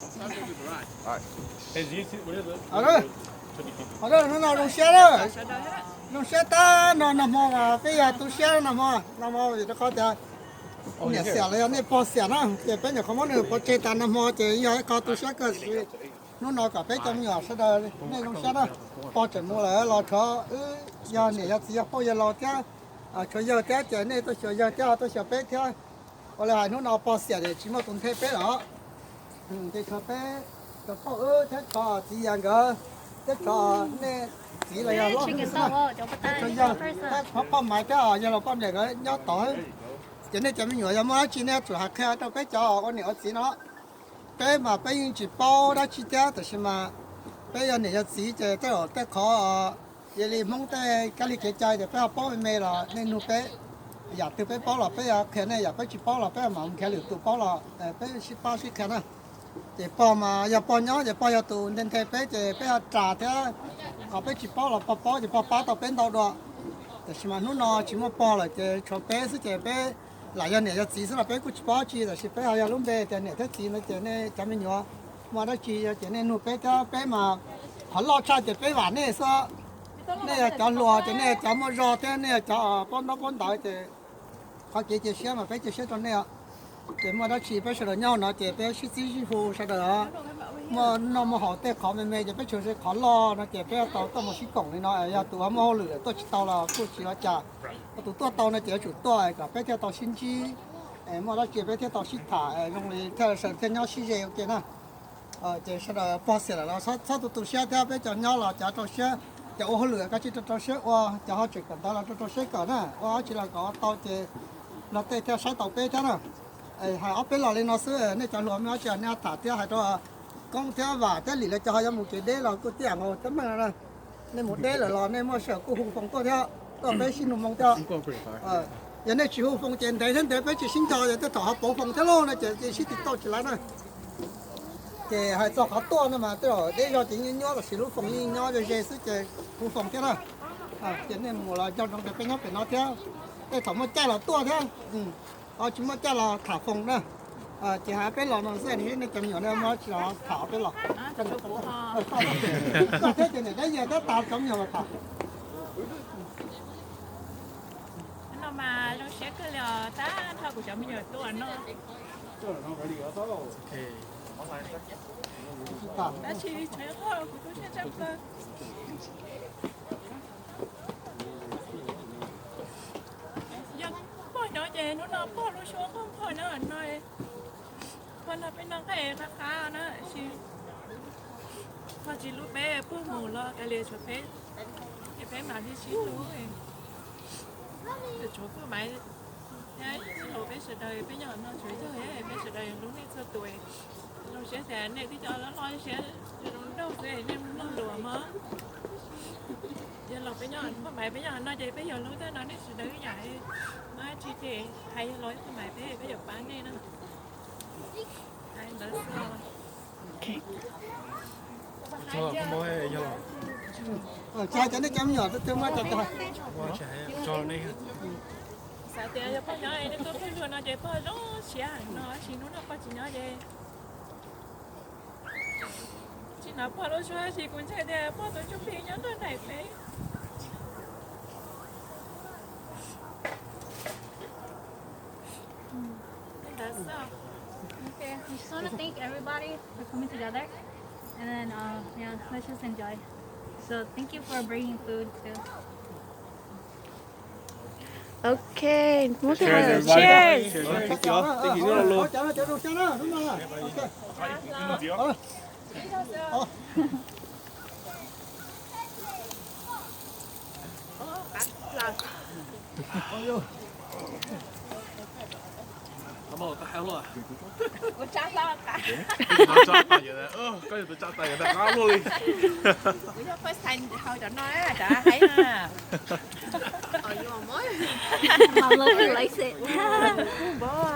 Hnub no zoo siab na, zoo siab tab no nag hmo mas peb yog tu siab nag hmo, nag hmo vim rau qhov tias niam xiam los yog nej pog xiam na, ces peb nyuam qhuav muab nws pov tseg tas nag hmo ces yog ib qho tu siab kawg. Hnub no kom peb cov me nyuam sawv daws nej zoo siab na, pog tseem mus lawm los tshuav wb yog niam yog txiv yog phauj yawg laus thiab, tshuav yawg thiab ces nej tuaj xyuas yawg thiab tuaj xyuas peb thiab. Ua li hais hnub no pog xiam ces tsis muaj tus nthe peb lawm. Ces tshuav peb, tshuav phauj wb thiab tshuav txiv Yas nkawd, thiab tshuav nej txiv los yog loj thiab tshuav yawg, thiab tshuav phauj Maiv thiab yawg laus Paj Npliam nkawd nyob tod. Ces nej cov me nyuam yog muaj dab tsi nej yuav tsum hais qhia rau peb cov ua niam ua txiv no. Peb mas peb yeej tsis paub dab tsi thiab, tab sis mas peb yog niam yog txiv ces tej zaum tej qhov yog li Hmoob tej kab li kev cai ces peb ho paub me me los nej nug peb. Yam twg peb paub los peb yuav qhia nej, yam peb tsis paub los peb mam mus nrhiav lwm tus paub los peb sib pab sib qhia na. Ces pog mas yog pog nyob ces pog yog tus nthe nthe peb ces peb ho ras thiab. Qhov peb tsis paub los pog paub ces pog pab tau peb ntau dua. Tab sis mas hnub no tsis muaj pog lawm ces tshuav peb xwb ces peb lam yog niam yog txiv xwb los peb kuj tsis paub dab tsi, tab sis peb ho yog lub npe tias niam thiab txiv no ces nej cov me nyuam muaj dab tsi ces nej nug peb thiab. Peb mas qhov loj tshaj ces peb vam nej xwb. Nej yog cov hluas ces nej yog cov muaj zog thiab nej yog cov paub ntaub paub ntawv ces qhov kev cia siab mas peb cia siab rau nej os. Ces muaj dab tsi peb sawv daws nyob no ces peb sib txib sib hu sawv daws. Muaj noj muaj haus tej qhov me me ces peb tsuas qhov loj no ces peb tau tuaj mus sib koom li no. Yog tus muaj hauj lwm tuaj tsis tau los kuj tsis ua cas, tus tuaj tau no ces yuav tsum tuaj kom peb thiaj tau sib ntsib, muaj dab tsi peb thiaj tau sib tham zoo li thiaj sawv thiaj nyob sib ze ua ke na. Ces sawv daws pog xiam lawm los txhob tu tu siab thiab, peb cov nyob los cov rau siab, cov ua hauj lwm koj tsis rau rau siab ua, cov ho tseem kawm ntawv los rau rau siab kawm na, ua dab tsi los kom ua tau ces luag tej thiaj saib tau peb thiab na. Hais ob peb los li no xwb, nej cov hluas muaj dab tsi nej tham thiab hais rau Koob thiab Vam thiab Lim lawv cov ho yuav mus kev deb los kuj tij am nkaus thiab meej no na. Nej mus deb lawm los nej muaj sij hawm kuj hu foos tuaj thiab, tuaj peb sib nug moo thiab. Yog nej tsis hu foos ces ntev thiab ntev peb tsis sib nco ces tej thaum ho pauv foos thiab lauj no ces sib tiv tauj tsis laib na. Ces hais txog qhov tuaj no mas tej zaum deb zog ces nyuaj nyuaj los sis lub foos yeej nyob ze ze xwb ces hu foos thiab na. Ces nej mus los nco ntsoov tias peb nyob pem no thiab, tej thaum muaj caij los tuaj thiab, ho tsis muaj caij los tham foos na. Ces hais peb los no xwb, nej cov me nyuam nej muaj dab tsi los tham peb los. Koj thiab ces niam dab yas thiab tas cov me nyuam los tham. No mas zoo siab kawg li os, tab nrho kuv cov me nyuam tuaj no. Tab sis kuv tu siab tshaj plaws. Yog pog nyob ces hnub no pog lub suab pog noj no, pog noj peb noj nqaij qab qab na, tab sis pog tsis hlub peb, pog mus los kav liam tshuav peb, ces peb mam li sib hlub. Tshuav pog Maiv thiab ib txhia peb sawv daws, peb nyob no tshuav yog peb sawv daws hlub nej txhua tus. Zoo siab tias nej tib co loj loj siab zoo nraug xwb nej mloog lus mog. Yog los peb nyob, pog Maiv peb nyob no ces peb yuav hlub tag no nej sawv daws ib yam. Muaj dab tsi ces hais yog los pog Maiv peb, peb yuav pab nej na. Hais ntawd xwb. Tsis hais cov nej cov me nyuam, twb muab cov cov. Xav tias yog pog nyob nej tuaj pheej luag no ces pog zoo siab heev no, tab sis hnub no pog tsis nyob ces tsis hnov pog lub suab, tab sis kuv ntseeg tias pog tus ntsuj plig nyob nrog nraim peb. That's all. Okay, I just want to thank everybody for coming together. And then, uh, yeah, let's just enjoy. So thank you for bringing food too. Okay, muab cheers, cheers. Cheers. Thank you all. Thank you. Koj yog tus tsa tais yog ntag qab luaj li. Kuv yog first time hau cov no na, cov haib na. Mom loves it, likes it. Npog,